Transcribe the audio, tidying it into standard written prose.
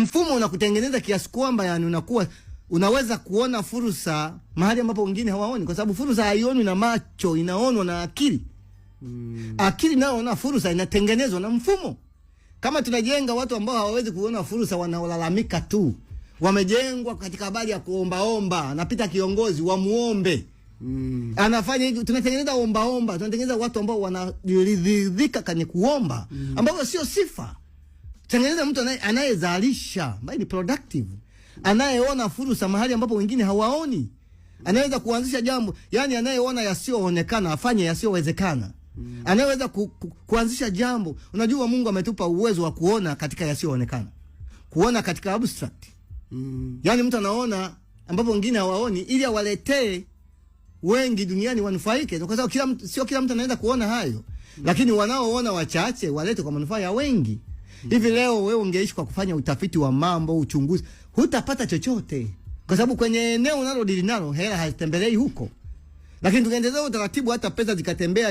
Mfumo unakutengeneza kiasi kwamba yani unakuwa unaweza kuona fursa mahali ambapo wengine hawaoni, kwa sababu fursa haionwi na macho, inaonwa na akili. Akili inayoona fursa inatengenezwa na mfumo. Kama tunajenga watu ambao hawawezi kuona fursa, wanaolalamika tu, wamejengwa katika habari ya kuombaomba, anapita kiongozi wamuombe anafanya hivi, tunatengeneza ombaomba, tunatengeneza watu ambao wanaridhika kwenye kuomba ambavyo sio sifa. Tengeneza mtu anayezalisha ambaye ni productive, anayeona fursa mahali ambapo wengine hawaoni, anaweza kuanzisha jambo, yani anayeona yasiyoonekana afanye yasiyowezekana, anayeweza kuanzisha jambo. Unajua Mungu ametupa uwezo wa kuona katika yasiyoonekana, kuona katika abstract. Yani mtu anaona ambapo wengine hawaoni, ili awaletee wengi duniani wanufaike, kwa sababu kila mtu, sio kila mtu anaweza kuona hayo, lakini wanaoona wachache walete kwa manufaa ya wengi. Hivi leo wewe ungeishi kwa kufanya utafiti wa mambo, uchunguzi, hutapata chochote, kwa sababu kwenye eneo unalodili nalo hela hazitembelei huko. Lakini tukaendelea utaratibu, hata pesa zikatembea.